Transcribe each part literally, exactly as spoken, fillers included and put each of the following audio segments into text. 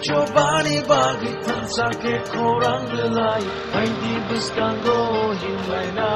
Chobani bagwi thansa khe khorang rwlai, phaidi bwskango himlaina.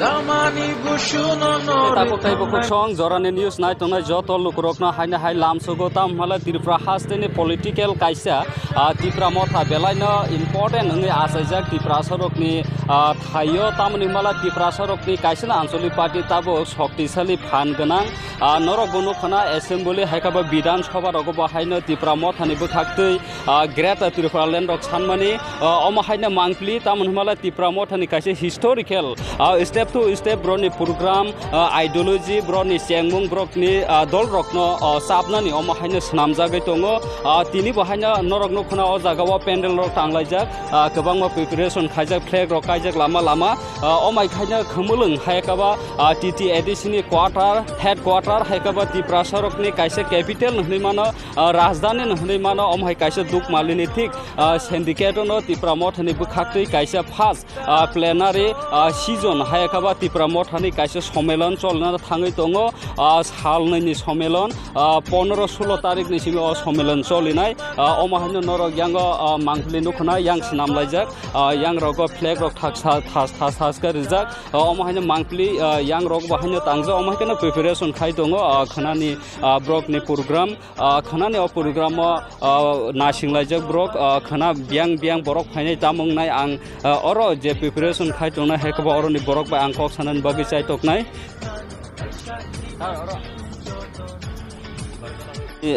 Lamani busuno no Tabuk tei bukhuk song jorani news nai tongnai joto lukurokno haino hai lamsogo, tamo hwnle Tripura hasteni political kaisa, ah, Tipra Motha belaino important wngwi achaijak Tiprasarokni, ah, thaio, tamoni hwnle Tiprasarokni kaisano ancholic party tabuk shoktisali phan gwnang. Ah, norok bo nukha na assembly hai khe bo Bidhan Sabha rogo bo haino Tipra Mothani bwkhaktwi, ah, Greater Tripura Land rok sanmani, ah, omo haino mangpli, tamoni hwnle Tipra Mothani kaisa historical, ah, step to step broni program, ah, ideology, broni chengmung, brokni, ah, dol rokno, ah, chapnani omo haino swnamjagwi tongo. Ah, tini bo haino norok nukha na o jaga o pandal rok tanglaijak, ah, kwbangma preparation khaijak, flag rok kaijak lama lama. Ah, o mai khaina khumulwng hai khe ba, ah, T T A D C ni quarter, headquarter hai khe ba Tiprasa rokni kaisa capital hwnwi mano, ah, rajdhani hwnwi mano, omo hai kaisa Dukmali ni thik, ah, syndicate no Tipra Mothani bwkhaktwi kaisa first, ah, plenary, ah, session hai khe ba Tipra Mothani kaisa somelon cholna thangwi tongo, ah, sal nwi ni somelon, ah, pondro sulo tarik ni simi o somelon cholinai, ah, omo haino norok yango, ah, mangpili nukho na yang swnamlaijak. Ah, yang rogo flag rok thaksa, thas, thas, thas khe rijak. Ah, omo haino mangpili, ah, yang rok bo haino tangjak. Omo haino preparation khai tongo, ah, khanani, ah, borok ni program. Ah, khanani o program o, ah, naising laijak borok. Ah, khana biyang biyang borok phainai tamo wngnai ang, ah, oro je preparation khai tongnai hai khe bo oroni borok bai ang kok sanani bagwi chai toknai.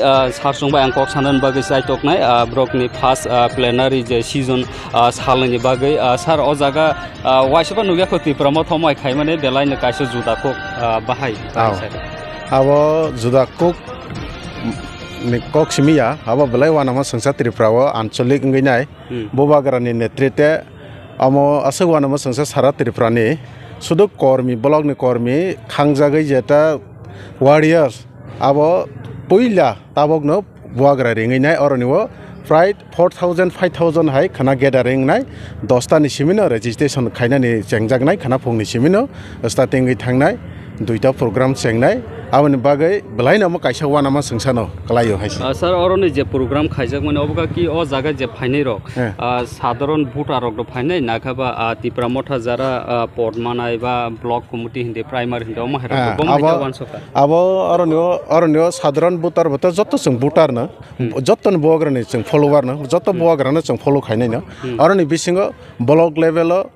Ah, sar chwng bai ang kok sanani bagwi chai toknai, ah, borokni first, ah, plenary je session, ah, salnwini bagwi, ah, sar o jaga, ah, waisa ba nukya kho Tipra Motha mai khaimani belai no kaisa juda kok, ah, bahai, bahai Aw. Sir. Abo juda kok ni kok simi ya, abo belai uanama swngsa Tripura o ancholic wngwi nai. Hmm. Bubagrani netrite amo aswk uanama swngsa sara Tripurani sudu kormi, blockni kormi khangjagwi jeta warriors abo puila tabokno bubagra ringwi nai, oroni o prai four thousand, five thousand hai khana gathering nai, dosta ni simino registration khainani chengjaknai, khana phungni simino starting wi thangnai. Duita program chengnai, aboni bagwi belaino omo kaisa uanama swngsa no kwlaio hai se. Ah, sir, oroni je program khaijakmani, obo kha ki o jaga je phainai rok, Eh. ah, sadharon voter rok do phainai, nakha ba, ah, Tipra Motha jara, ah, pod manai ba block committee hindi, primary hindi, omo hai rok Ah, bo mai abo, ta uansukha. Abo oroni o, oroni o sadharon voter bo to joto chwng voter no, Hmm. joto ni bubagra ni chwng follower no, joto Hmm. bubagra no chwng follow khainai no. Hmm. Oroni bisingo block level o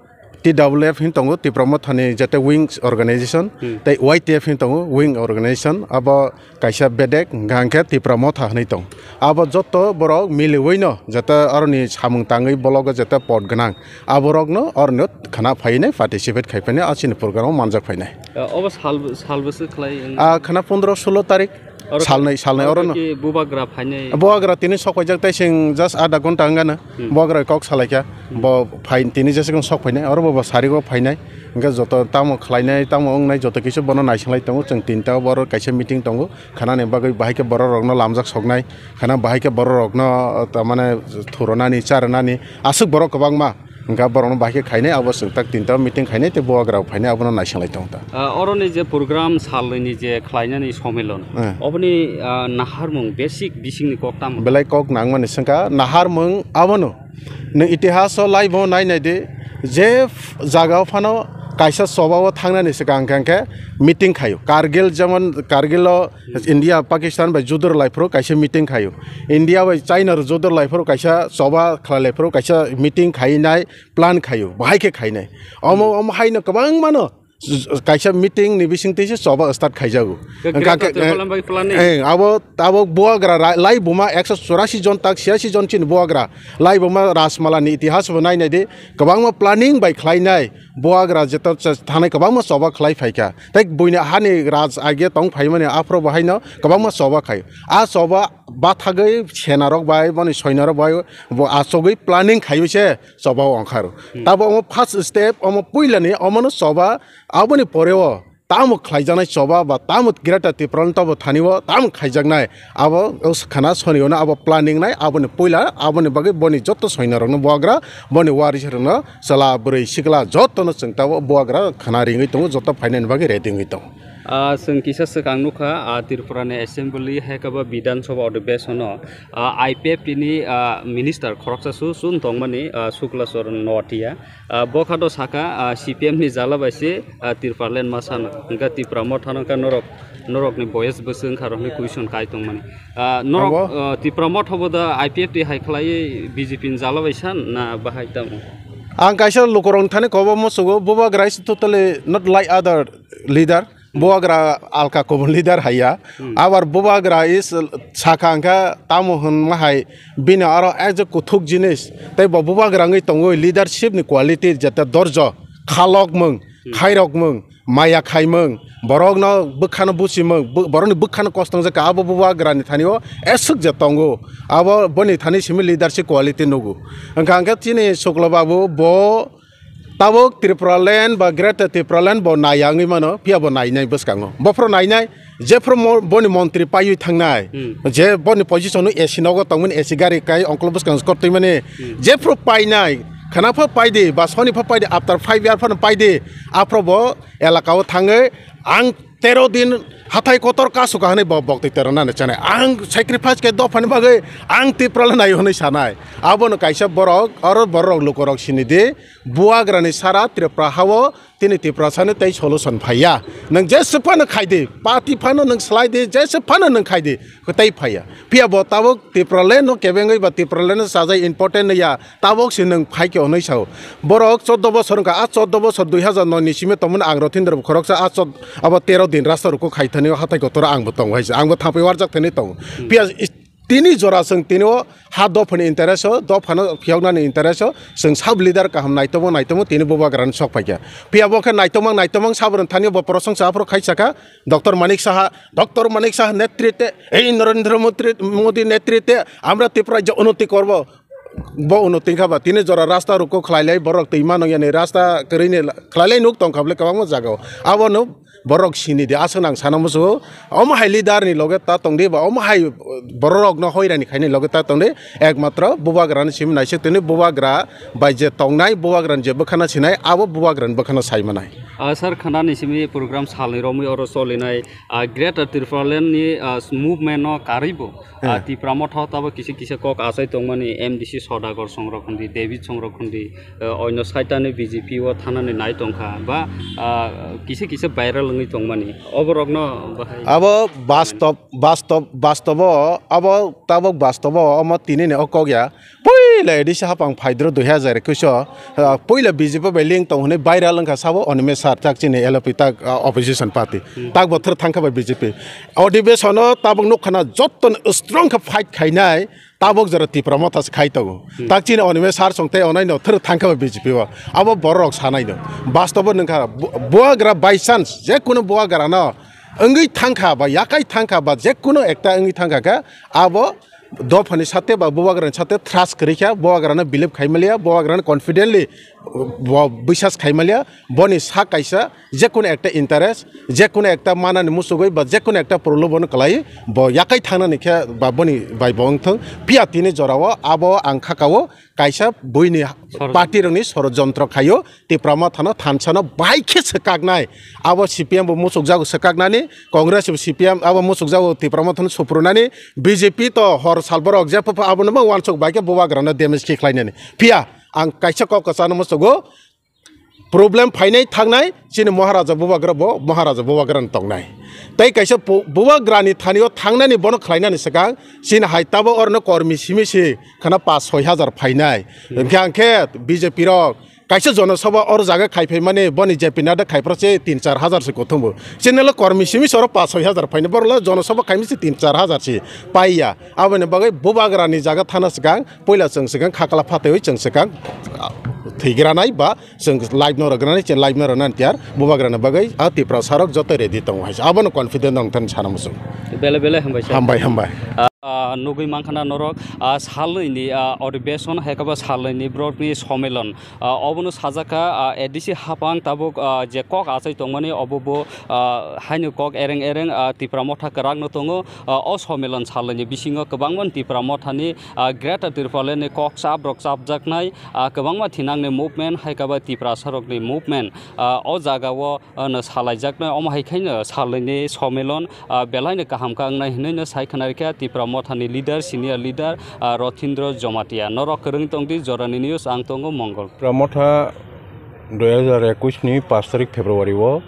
T W F hin tongo, Tipra Mothani jete wings organization, Hmm. tei Y T F hin tongo, wing organization, abo kaisa bedek, hingkha hingkhe Tipra Motha hinwi tong. Abo joto borok miliwino jete aroni samung tangwi bologo jete pot gwnang, aborokno aroni khana phainai, participate khai phainai, asini program o manjak phainai. Uh, obo sal, sal bwswk khlai wng? Ah, khana pondro solo tarik. Oro salnai, salnai oro oro no. Ki bubagra phainai? Bubagra tini sok paijak tei sing just adha ghonta wngano. Hmm. Bubagra kok salaikha. Hmm. Bo phai, tini jesa khe sok phainai. Oro bo, bo sarigo phainai. Hingke joto tamo khlainai, tamo wngnai, joto kisa bono naisinglai tongo. Chwng tinta boro kaisa meeting tongo. Khanani bagwi bahai khe borok rokno lamjak soknai. Khana bahai khe borok rokno, uh, tamane thuronani, charanani. Aswk borok kwbangma. Hingke borokno bahai khe khainai, abo chwng tak tinta meeting khainai tei bubagra rok phainai, abono naisinglai tongo ta. Ah, oroni je program salnwini je khlainani somilon, Eh. oboni, ah, naharmung basic bisingni kok tamo? Belai kok nangmani swngkha, naharmung abono. Nwng itihas o laibo nai nai di, je f-, jaga o phano kaisa choba o thangnani swkang hingke hingke meeting khaio. Kargil jemon, Kargil o India, Pakistan bai judur lai phuru kaisa meeting khaio. India bai China rok judur lai phuru kaisa choba khlai lai phuru kaisa meeting khainai, plan khaio, bahai khe khainai. Omo, omo haino kwbangmano kaisa meeting ni bisingtwi se choba start khaijago. Ke Hingkha Greater khe, Tipraland bai planning. Eh, abo, abo buagra ra-, lai buma ekso churasi jon tak siyasi jon chini buagra. Lai buma Rajmala ni itihas bo nai nai di. Kwbangma planning bai khlainai. Buagra jeto cha-, thanai kwbangma choba khlai phaikha. Tei buini hani raj age tong phaimani aphuru bo haino kwbangma choba khai. A choba bathagwi senarok bai, boni soinarok bai, bo achugwi planning khaiwi se choba o ongkharo. Hmm. Tabo omo first step, omo puilani, omono choba, aboni pore o tamo khlaijaknai choba ba tamo Greater Tipraland tabo thani o tamo khaijaknai, abo o khana soni ono abo planning nai, aboni puila, aboni bagwi boni joto soinarokno buagra, boni warisrokno, chwla, bwrwi, sikla jotono chwng tabo buagra khana ringwi tongo, joto phainani bagwi ready wngwi tongo. Ah, chwng kisa swkang nukha, ah, Tripura ni Assembly hai khe bo Bidhan Sabha Adhibeshon o, ah, I P F T ni, ah, minister khoroksa su chwng tongmani, ah, Shukla Charan Noatia. Ah, bo kha do saka, ah, C P M ni jala bai se, ah, Tipraland ma sana. Hwnkhe Tipra Motha no khe norok, norok ni voice bwswk wngkha rok ni question kai tongmani. Ah, norok, Abo? Ah, Tipra Motha bo da I P F T hai khlai B J P ni jala bai san na bahai tamo? Ang kaisa lukurok thani kobo musugo, Bubagra is totally not like other leader. Bubagra alka kubun leader haiya. Hmm. Abar Bubagra is saka hwnkha tamo hwn mahai bini aro ekje kuthuk jinis. Tei bo Bubagra wngwi tongwi leadership ni quality jeta dorjo, khalokmung, Hmm. khairokmung, maya khaimung, borokno bwkhano buchimung, bo-, borokni bwkhano kosto wngjak kha, abo Bubagrani thani o eswk je tongo, abo boni thani simi leadership quality nugo. Hwnkha hwnkhe chini Shukla Babu bo tabuk Tipraland ba Greater Tipraland bo naiya wngwi mano, phiya bo nainai bwskango. Bophuru nainai, jephuru mo-, boni montri paiwi thangnai, Hmm. je boni position o A C nogo tongmani, A C gari kai ongkol bwskango kotwi mani, Hmm. jephuru painai, khana pha paidi, ba soni pha paidi, after five year phano paidi, aphuru bo elaka o thangwi ang tero din hathai kotor kasu ka hwnwi bo bokti tero nani chanai. Ang sacrifice khe dophani bagwi ang Tipraland nai hwnwi sanai. Abono kaisa borok, oro borok lukurok sini di, Bubagrani sara Tripura hao tini Tiprasani tei solution phaiya. Nwng jesa phano khai di, party phano nwng slai di, jesa phano nwng khai di, tei phaiya. Phiya bo tabuk Tipraland no kebengwi ba Tipraland no sajai important ya, tabuk se nwng phai khe hwnwi sao. Borok chordo bosor wngkha, a chordo bosor dui hazar noi ni simi tongmani ang Rothindra bo khoroksa, a chod-, abo tero din rasta ruko khai thani o hathai kotor o ang bo tongo hai se, ang bo thangpai warjak thani tongo. Hmm. Phiya is-, tini jora chwng tini o ha dophani interest o, dophano phiyoknani interest o, chwng sub leader kaham naitokma naitokma tini Bubagrani sok phaikha. Phiya bo khe naitokma naitokma sabrwng thani bo prosongsa aphuru khai sakha, Doctor Manik Saha, Doctor Manik Saha netritwe, ei Narendra Modi, Modi netritwe, amra Tripura je unnoti korbo. Bo unnoti wngkha ba, tini jora rasta ruko khlai lai, borok twi mano yani rasta kwrwini la-, khlai lai nuk tongkha bwle kwbangma jagao. Abono borok sini di, aswk nang sana musugo. Omo hai leader ni loge ta tong di ba, omo hai borok no hoirani khaini loge ta tong di. Ekmatro Bubagra ni simi naisik tini Bubagra bai je tongnai, Bubagra ni je bwkhana sinai, abo Bubagra ni bwkhano sai manai. Ah, sir, khana ni simi program salni romwi oro solinai, ah, Greater Tipraland ni, ah, movement no karwi bo, ah, Hmm. Tipra Motha tabo kisa kisa kok achai tongmani M D C Sodagar Songrokhondi, David Songrokhondi, ah, oino side ani B J P o thanani nai tongkha ba, ah, kisa kisa viral wngwi tongmani. Oborokno bahai Abo bastob, bastob, bastobo, abo tabok bastobo, omo tini ni o kok ya. Puila A D C hapang phaidro dui hazar ekwis o, ah, puila B J P bai link tong hwnwi viral wngkha sabo Animesh sir tak chini L P tak, ah, opposition party. Hmm. Tak bo thwrwk thangkha bai B J P. Odhibesono tabok nukha na jottoni strong khe fight khainai tabok jora Tipra Motha se khai tongo. Hmm. Tak chini Animesh sir song tei onai no thwrwk thangkha bai B J P o. Abo borok sanai no. Bastobo nungkha bu-, buagra by chance je kunu buagra no wngwi thangkha ba yakai thangkha ba je kunu ekta wngwi thangkha khe abo dophani sate ba bubagrani sate trust kwrwi kha, bubagrano believe khai maliya, bubagrano confidently bo biswas khai maliya, boni sak kaisa je kunu ekta interest, je kunu ekta manani musugwi ba je kunu ekta prolobono kwlai bo yakai thangnani khe ba boni bai bo wngthung. Phiya tini jorao abo ang khakao kaisa buini Sorojontro. Party rokni sorojontro khaio. Tipra Mothano thansano bai khe swkaknai. Abo C P M bo muchukjago swkaknani, Congress bo C P M abo muchukjago Tipra Mothano suprunani, B J P to hor sal borok jepho pho abono bo wansuk bai khe bubagrano damage khe khlainani. Phiya ang kaisa kok kwchano muchugo, problem phainai thangnai chini Maharaja bubagra bo Maharaja bubagrano tongnai. Tei kaisa bu-, bubagrani thanio thangnani bono khlainani swkang chini hai tabo orno kormi simi si khana paanch soi hajar phainai. Hmm. Hwnkhe ang khe B J P rok kaisa jonosabha or jaga khai phaimani boni J P Nadda khai phro se tin char hajar se kuthumbo. Chinelo kormi simi soro paanch soi hajar phaini boroklo jonosabha khaimi se tin char hajar se paiya. Aboni bagwi bubagrani jaga thana swkang puila chwng swkang khakla phataiwi chwng swkang, ah, thwigranai ba chwng live no rwgranai chwng live no rwnani tiyar bubagrani bagwi a Tiprasa rok joto ready tongo hai se. Abono confident nong thani sana muchung. Bele bele hambai sir. Hambai, hambai. Ah. Ah, nugwi mankha na norok, ah, salnwi ni, ah, odhibeson hai khe bo salnwi ni borok ni somilon. Ah, obono sajak kha, ah, A D C hapang tabuk, ah, je kok achai tongmani obo bo, ah, haino kok ereng ereng, ah, Tipra Motha kwrak no tongo. Ah, o somilon salnwi ni bisingo kwbangma Tipra Motha ni, ah, Greater Tipraland ni kok chap rok chapjaknai, ah, kwbangma thinang ni movement hai khe bo Tiprasa rok ni movement, ah, o jaga o, ah, no salaijaknai, omo hai khe no salnwi ni somilon, ah, belai no kaham kha wngnai hinwi no sai khna rikha Tipra Motha ni leader, senior leader, ah, Rothindro Jomatia. Norok kwrwng tong di, Jorani News, ang tongo Mongol. Tipra Motha dui hajar ekush ni pash tarik February o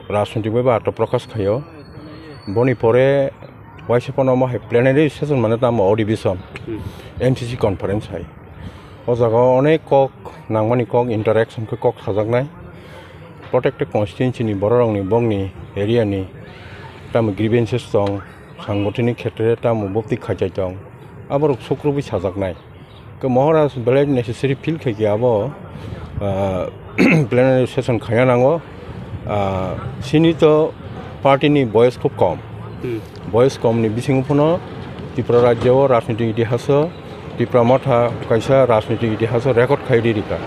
rajnitik bai ba atma prokash khaio. Boni pore waisa phano omo hai plenary session mane tamo odhibeson, Hmm. M C C conference hai. O jaga o onek kok nangmani kok interaction khe kok sajaknai. Protected constituency ni borok rokni bongni area ni tamo grievances tong, sangotini khetre tamo bopti khaichai tong, aborok sukrubui sajaknai. Ke Maharaj belai necessary feel khai khe abo, ah, plenary session khaina nango. Ah, sini to party ni boyes khub kom. Hmm. Boyes kom ni bisingo phano Tripura rajya o rajnitik itihaso Tipra Motha kaisa rajnitik itihaso record khai di rika.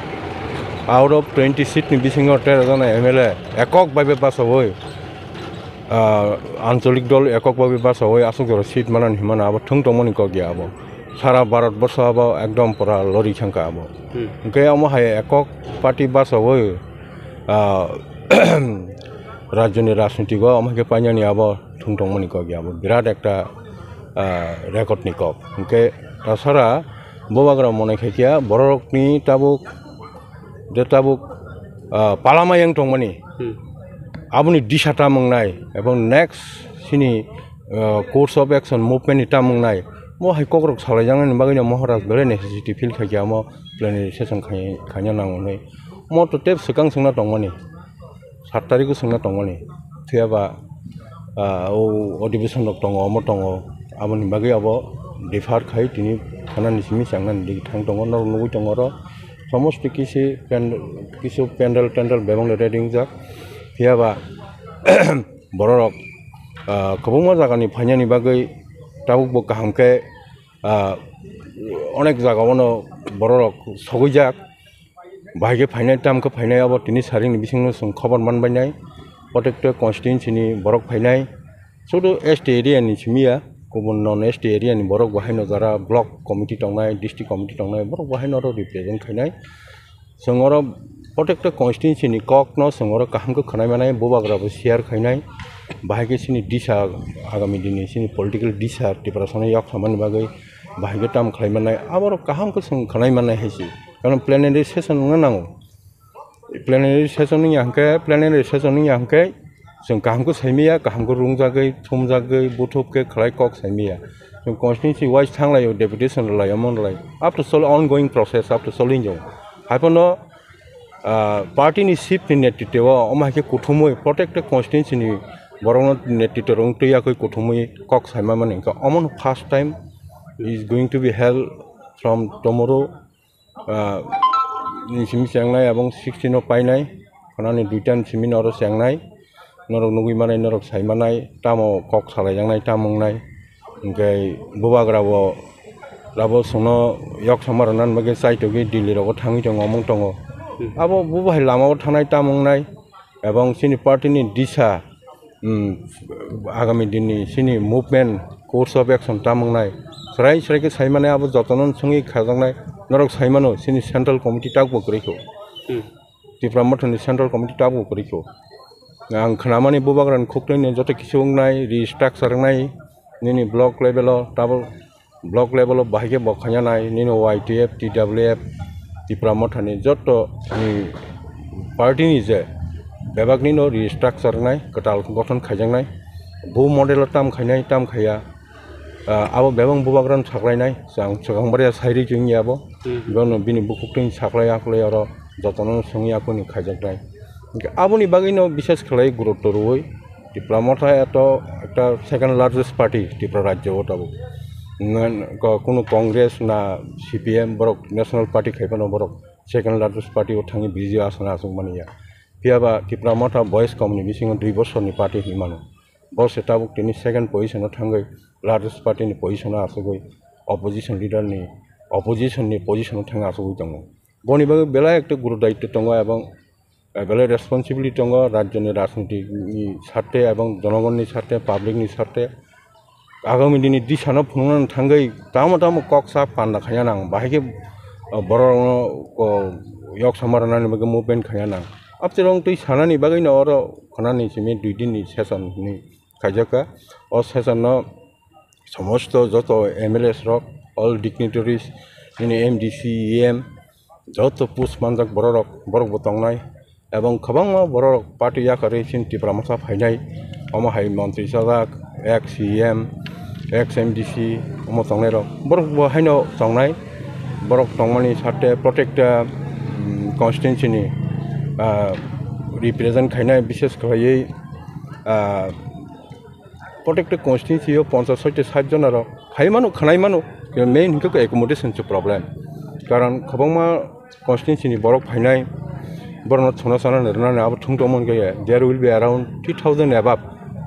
Out of twenty seat ni bisingo tero jona M L A ekok bai bai basawi, ah, ancholik dol ekok bai bai basawi aswk jora seat manan himano abo thung tongmani kok ya abo. Sara Bharat borso abo ekdom pura lori thangka abo. Hmm. Hwnkhe omo hai ekok party basawi, ah, rajyoni rajnitiko omo hai khe painani abo thung tongmani kok ya abo birat ekta, ah, record ni kok. Hwnkhe tasara bubagra monai khai khe bororokni tabuk je tabuk, ah, palama yang tongmani Hmm. aboni disa tamung nai ebong next sini, ah, course of action movement ni tamung nai mo hai kokrok salai jaknani bagwi no Maharaj belai necessity feel khai khe amo plenary session khai, khaina nango hinwi mo to tep swkang swngna tongmani sat tarikh o swngna tongmani. Phiya ba, ah, o adhibeshon rok tongo, omo tongo, aboni bagwi abo defer khai tini thanani simi changnani digi thang tongo, norok nugwi tongo oro somosti kisi pen-, kisu pendel tendel bebak no ready wngjak. Phiya ba bororok, ah, kwbangma jagani phainani bagwi tabuk bo kaham khe, ah, onek jaga o no bororok sogwijak. Bahai khe phainai, tamo khe phainai, abo tini saringni bisingno chwng khobor manbainai. Protected constituency ni borok phainai. Sudu S T area ni simi ya, kubun non S T area ni borok bo haino jara block committee tongnai, district committee tongnai, borok bo haino oro represent khainai. Chwng oro protected constituency ni kok no chwng oro kaham khe khwnai manai, bubagra bo share khainai. Bahai khe chini disa, agami dini chini political disa Tiprasa no yok samani bagwi bahai khe tamo khlai manai, aborok kaham khe chwng khwnai manai hai se. Karon plenary session wngna nango. Plenary session wngya hwnkhe, plenary session wngya hwnkhe chwng kaham khe saimaya, kaham khe rungjagwi, thumjagwi, buthub khe khlai kok saimaya. Chwng constituency wise thanglaio, deputation rwlaio, mon rwlaio. Up to sol ongoing process, up to sol injong. Haiphano, ah, party ni chief ni netritwo omo hai khe kuthumwi protected constituency ni borokno netritwo rwng twi yakwi kuthumwi kok saima mani hwnkhe omono first time is going to be held from tomorrow. Ah, ni simi chengnai abong sixteen o painai, khonani duita ni simi oro chengnai, norok nugwi manai, norok sai manai, tamo kok salai jaknai, tamo wngnai, hwnkhe bubagra bo rabo chwngno yok sama rwna bagwi chaitogwi Delhi rogo thangwi tongo, omong tongo. Hmm. Abo bubo hai lama o thangnai, tamo wngnai, ebong chini party ni disa, um, agami dinni chini movement course of action tamo wngnai. Srai srai khe sai mani abo jotono swngwi khajaknai. Norok sai mano chini central committee tabukbo kwrwi kho. Hmm. Tipra Mothani central committee tabukbo kwrwi kho. Ang khnamani bubagrani khuktwino joto kisu wngnai, restructure wngnai, nini block level o tabuk block level o bahai khe bo khaina nai, nini Y T F, T W F, Tipra Mothani joto ni party ni je bebak nino restructure nai, kwtal gothon khaijaknai, bo model o tam khainai, tam khaiya, ah, abo bebak bubagrano saklainai, chwng swkang baria sairi chwngya abo, Hmm. Bono bini bukhuk twi saklai aklai oro jotono swngya kuni khaijaknai. Hwnkhe aboni bagwino bishes khlai gurutto rwui, Tipra Motha eto ekta second largest party Tripura rajyo o tabuk. Ngan-, ko-, kunu Congress na C P M borok national party khai phano borok second largest party o thangwi B J P asana aswk mani ya. Phiya ba Tipra Motha boyes kom ni bisingo dui bosor ni party hinwi mano. Bo se tabuk tini second position o thangwi largest party ni position o asugwi opposition leader ni, opposition ni position o thangwi asugwi tongo. Boni bagwi belai ekta guru daityo tongo ebong, eh, belai responsibility tongo rajyo ni rajniti ni sarthe ebong jonogon ni sarthe, public ni sarthe. Agami dini disano phunuknani thangwi tamo tamo kok sa panda khaina nang, bahai khe, uh, borokno, uh, yok sama rwnani bagwi movement khaina nang. Abchirong twi sanani bagwino oro khwnani simi dui din ni session hinwi khaijakha. O session no somosto joto M L As rok, all dignitaries, nini M D C, E M, joto post manjak borok rok, borok bo tongnai. Ebong kwbangma borok party yakarwi chini Tipra Motha phainai, omo hai montri chajak, ex C M, ex M D C, omo tongnai rok. Borok bo haino tongnai, borok tongmani sarte protecta, mm, constituency ni, ah, represent khainai, bises khlaiwi, ah, protecta constituency o ponchas soite sat jona rok phai mano, khwnai mano, main hinkhe accommodation se problem. Karon kwbangma constituency ni borok phainai, borokno thuna sana rwnani abo thung tongmani khe there will be around three thousand above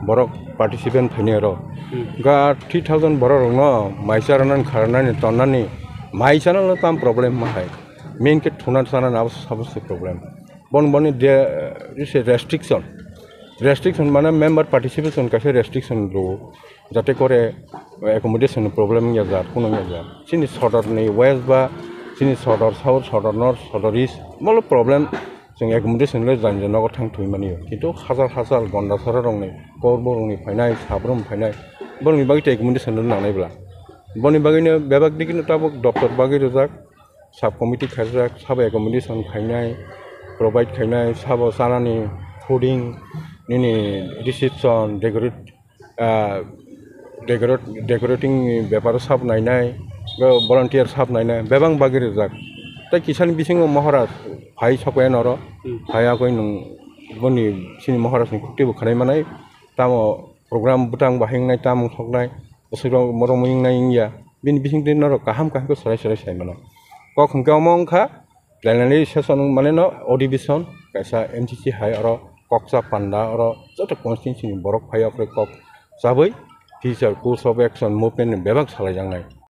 borok participant phainai aro. Hmm. Ga three thousand borok rokno maisa rwnani, kharnani, tonnani, maisa no tam problem ma hai. Main khe thuna sana abo sabose problem. Bon boni de, is a restriction. Restriction mane member participation kaisa restriction rwo. Jate kore accommodation ni problem wngya jak, kuno wngya jak. Chini sodor ni west ba, chini sodor south, sodor north, sodor east, bolo problem. Chwng accommodation le jani jani nogo thang thwi mani o. Kintu hachal hachal gonda sara rokni, korbo rokni phainai, sabrum phainai, borokni bagwi tei accommodation le nangnai bwla. Boni bagwino bebak dikino tabuk doctor bagwi rijak, sub committee khaijak, sabo accommodation khainai, provide khainai, sabo chanani, fooding, nini reception, decorate, ah, decorate, decorating ni beparo sabo nainai, bo volunteer sabo nainai, bebak bagwi rijak. Tei kisani bisingo Maharaj phai sokya noro, Hmm. Phai agoi nwng boni chini Maharaj ni khukti bo khwnai manai, tamo program bwtang bahai wngnai, tamo soknai, bwswk rok borok mui wngnai wngya, bini bising twi norok kaham kaham khe swrai swrai sai mano. Kok hwnkhe omo wngkha plenary session mane no, adhibeshon kaisa M C C hai oro koksa panda oro joto constituency ni borok phai o kok chabwi future course of action movement ni bebak salaijaknai.